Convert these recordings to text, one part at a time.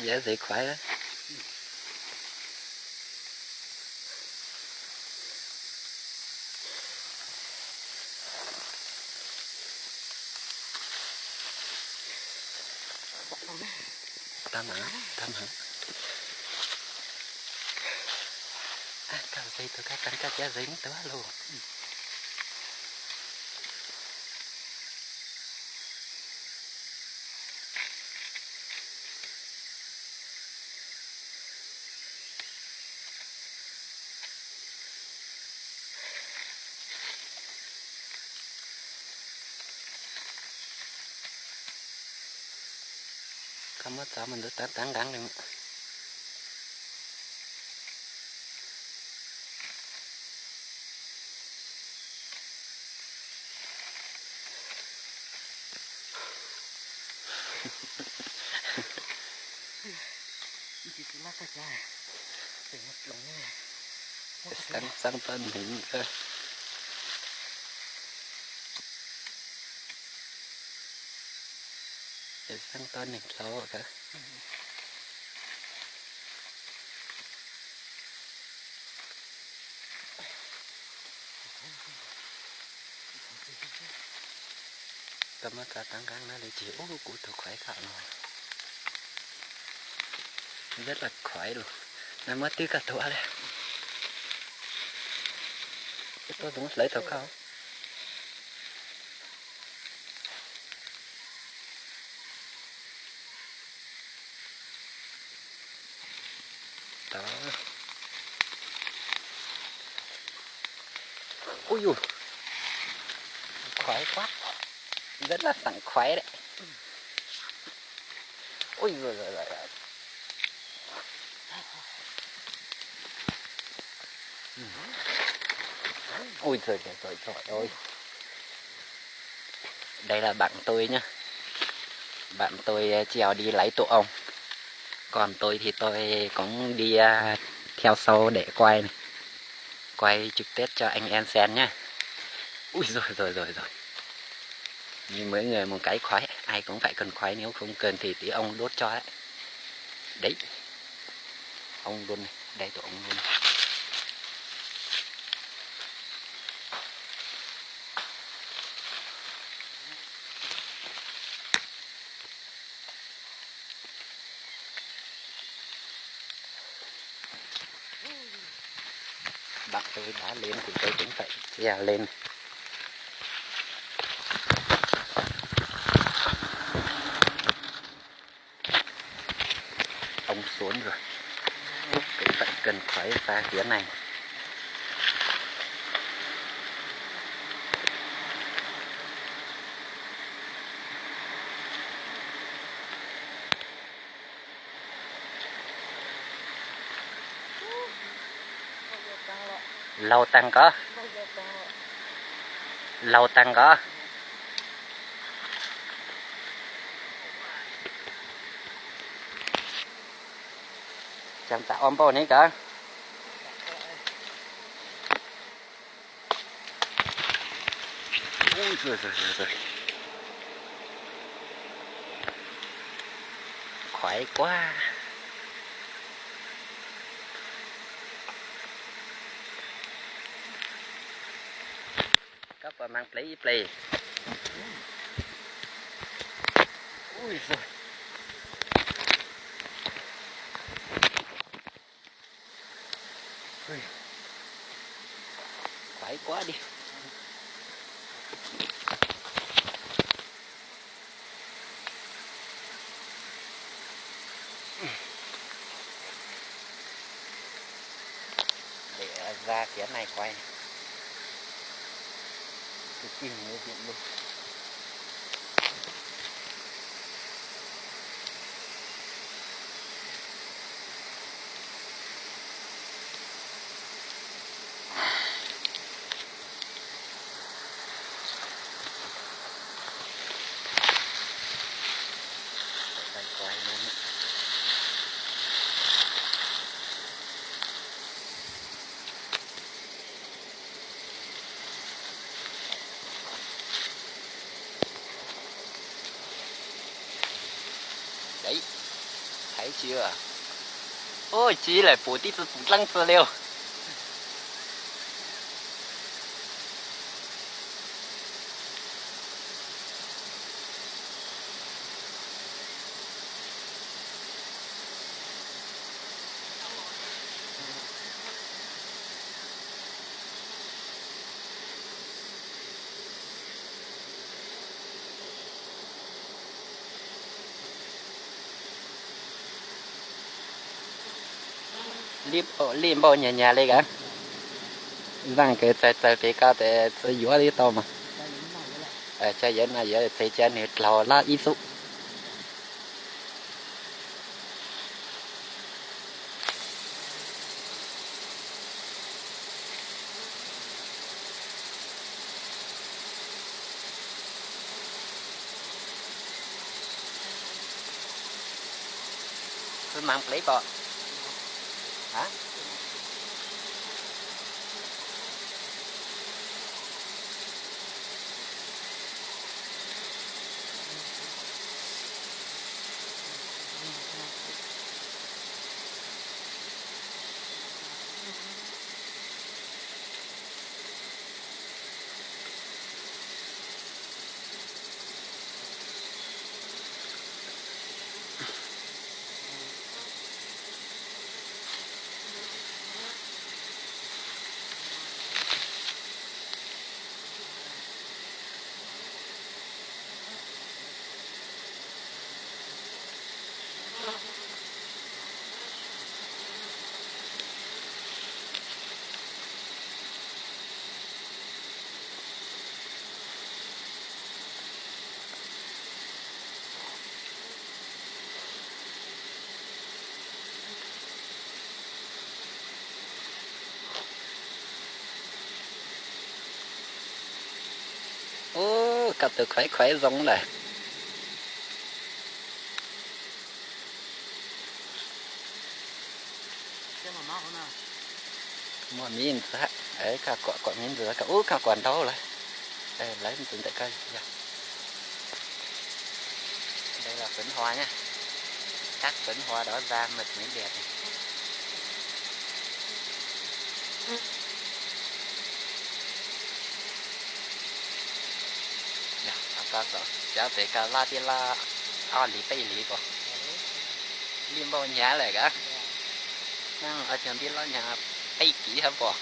Yam zev khuaiv. Tag mam, tag mam. Koj zev tau koj tag koj cab zev tau lauj. Koj muab txov mus ntawd tag tag nqeev li. Xeeb, xeeb toj neeg, xeeb toj neeg dlhau kawg. Koj muab txov tag nqeev no li ces ub kuv tus khuaiv koj no. Rất là khuaiv lawm. Nag muab twb koj tuav li. Tuaj tus hlawv tau koj. Ui, khuaiv quá. Rất là sảng khoái đấy. Ui, ui, trời, trời, trời, trời ơi. Đây là bạn tôi nhá. Bạn tôi, ờ, trèo đi lấy tổ ong. Còn tôi thì tôi cũng đi, à, theo sau để quay này. Quay trực tiếp cho anh em xem nhá. Ui, rồi, rồi, rồi, rồi. Như mấy người một cái khoái, ai cũng phải cần khoái, nếu không cần thì tí ông đốt cho đấy. Đấy. Ông luôn này, đây tổ ong luôn này. Bạn tôi đã lên thì tôi cũng phải trèo lên. Ông xuống rồi. Cũng phải cần khoái ra phía này. Laug tag ko. Laug tag ko. Tseem tam o npaum ne ko. Khoái quá. Koj puas mag plev ib plev? Khoái quá đi. Để ra phía này quay. Cực kỳ nguy hiểm luôn. Tsis, ua tsis lawm, pum tib txwv pum dleeb txwv li. Lij npauj nyag nyag li kawg. Zaaj kawg, txawg txawg pem ko tes txawg yuav li tau mas. Tsa yuav no yuav txev tsa nws dlaug lab ib xub. Xwb mas plev pom. Ub, koj tus khuaiv khuaiv zoo lawm. Muaj miv ntxiv, koj kuam kuam miv ntxiv, koj ub koj kuam ntau lawm. Lawv ntxiv ntawm koj yog. Đây là phấn hoa nha. Cắt phấn hoa đó ra mật mới đẹp này. Cov pem koj loj tib loj ob hlis peb hlis pom. Lij npauj nyag lawm kawg. Ua tsaug tib loj nyag peb kiv hab pom.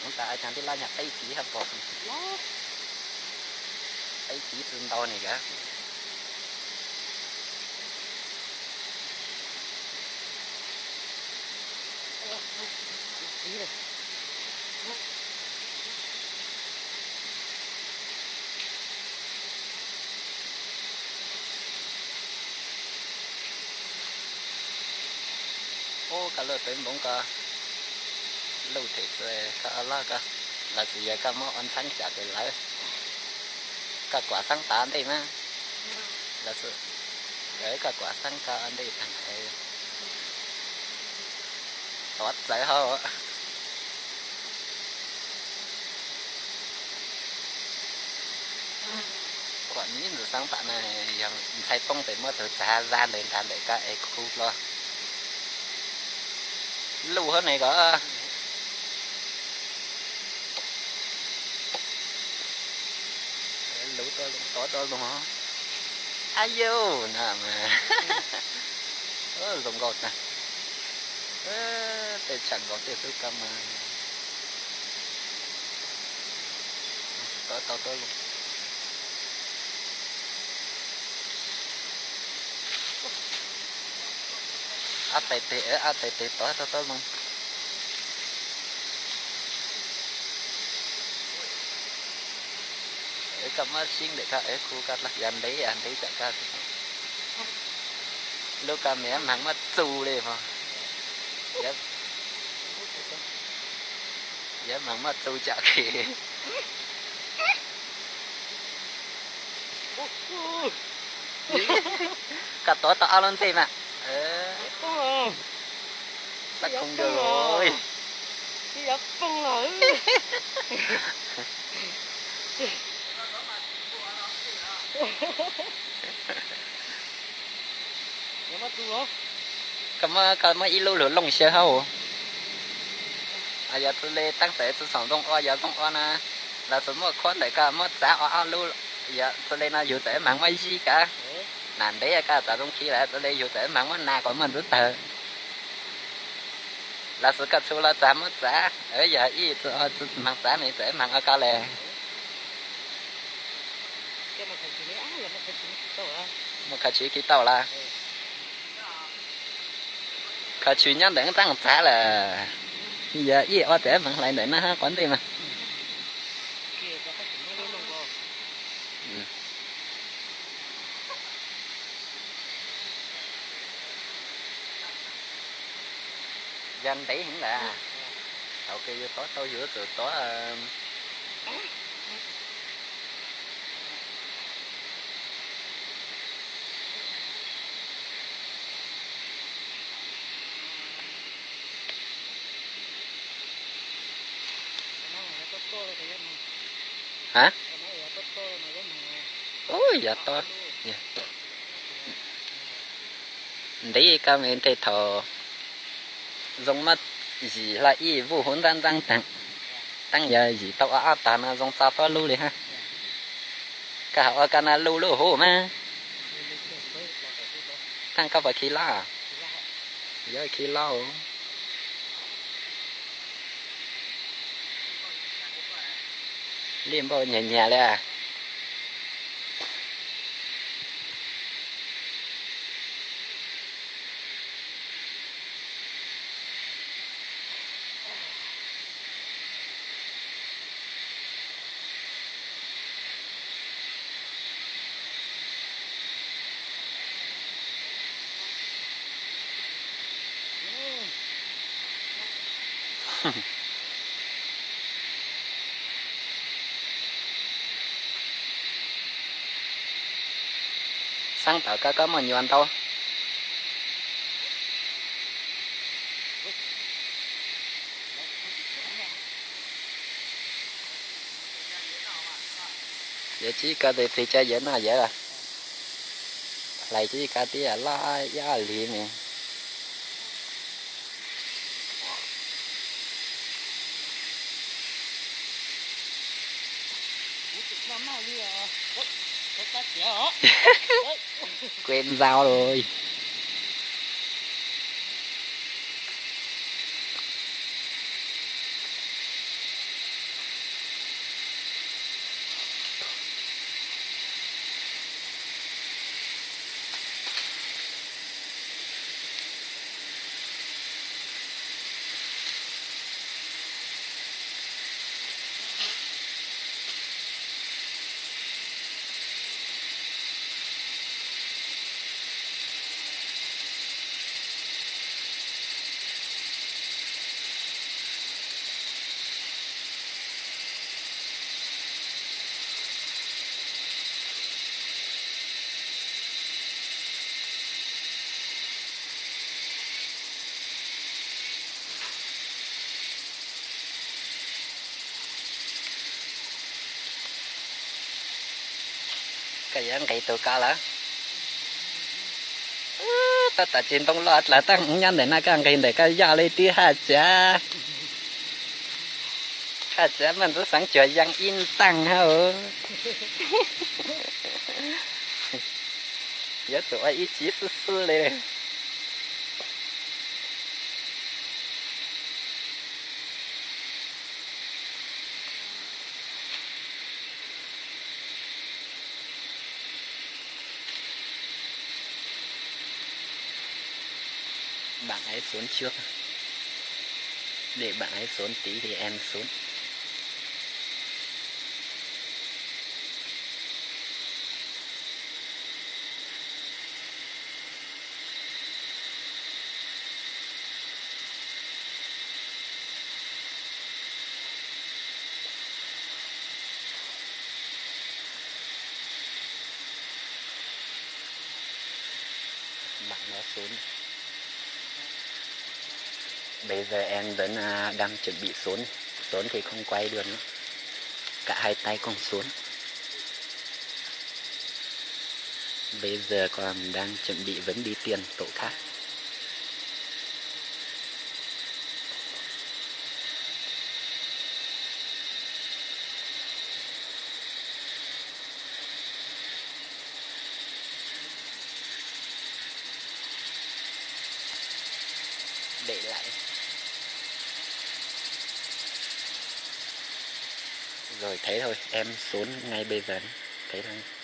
Ua tsaug tib loj nyag peb kiv hab pom. Peb kiv tsis ntau ni kawg. Ub, koj luj tawv npoov ko, luj them txawv koj loj ko, los sis yog koj muab ua ntxheeb tsam tes lawv, koj kuam xeeb tav ntej mas, los sis koj kuam xeeb koj ntej tag es tuav txawv hauv. Kuam miv ntxiv xeeb tam na, yog ntxhais poob tes muab tug txav zab ntawd nrad ntawm koj es khu dlua. Luj hauv ne ko. Luj tuaj, tuaj luj. Ab yau, no mas zoo nkauj tag. Tej tshav nkaus tej xwb koj mas. Tuaj tau tuaj luj. Ab tais tes, ab tais tes tod tau tau zoo. Koj muab sib ntawm koj es khu koj dlua, yog ntev yog ntev tsam koj, lub koj mas yuav mag muab txu li mog. Yuav mag muab txu tsam kis. Koj tuav tau ob lub ntsej mas. Sab khoom dua lawm. Koj muab, koj muab ib lub lug looj xyaw hauv. Yog txwv le taab txawm tsi xoom zoo ua, yog zoo ua na, los txwv muaj khuab ntawm koj muab txav ua ob lub, yog txwv le no yug txawm maag muab zib kag. Nam ntev koj txav zoo khi lawm, txwv le yug txawm maag muab nas kom muaj ntxwv tawg. Los txwv koj txhu los txav muab txav, yog ib txwv txwv maag txav ne txawm maag ua koj le. Muaj khav tswv khi tau lawm. Khav tswv nyob ntawm taab txav lawm. Yog ib ua txawm maag hlais ntawm no hab quav ntej mas. Yog ntev heev lawm. Thaum kws yug tuav tau yug txawm tuav. Ha? Ub, yog tuab. Ntev koj me ntej thaum zoo muab zim hlo ib vuj huv ntaab ntxaab taag. Taab yog zim tau ob ob tog no zoo txog tuab lub li hab. Koj ho ua koj no lug lub huv mas. Taab koj puas khi loj? Yog khi loj. Lij npaum nyias nyias li. Xaab tom koj, koj muaj nyuas ntau. Yawv tsib koj tes tig cov yawv noj yawv. Hlais tsib koj tib loj ib ob lig me. Kuv ntxau lawm. Koj yuav nqis tug ko lawm. Tab tom tsis ntoo loj dlaws, tab nyob ntawm no koj nqis ntawm koj yoj li twb haj tsav. Haj tsav muaj ntxuav xeev cuag yees ib ntaag hab. Yuav tsum ua ib tsiv xwb xwb li. Bạn hãy xuống trước. Để bạn hãy xuống tí thì em xuống. Bạn đó xuống. Bây giờ em vẫn à, đang chuẩn bị xuống. Xuống thì không quay được nữa. Cả hai tay cùng xuống. Bây giờ còn đang chuẩn bị vấn đi tiền tổ khác. Để lại. Rồi thấy thôi, em xuống ngay bây giờ. Thấy thôi.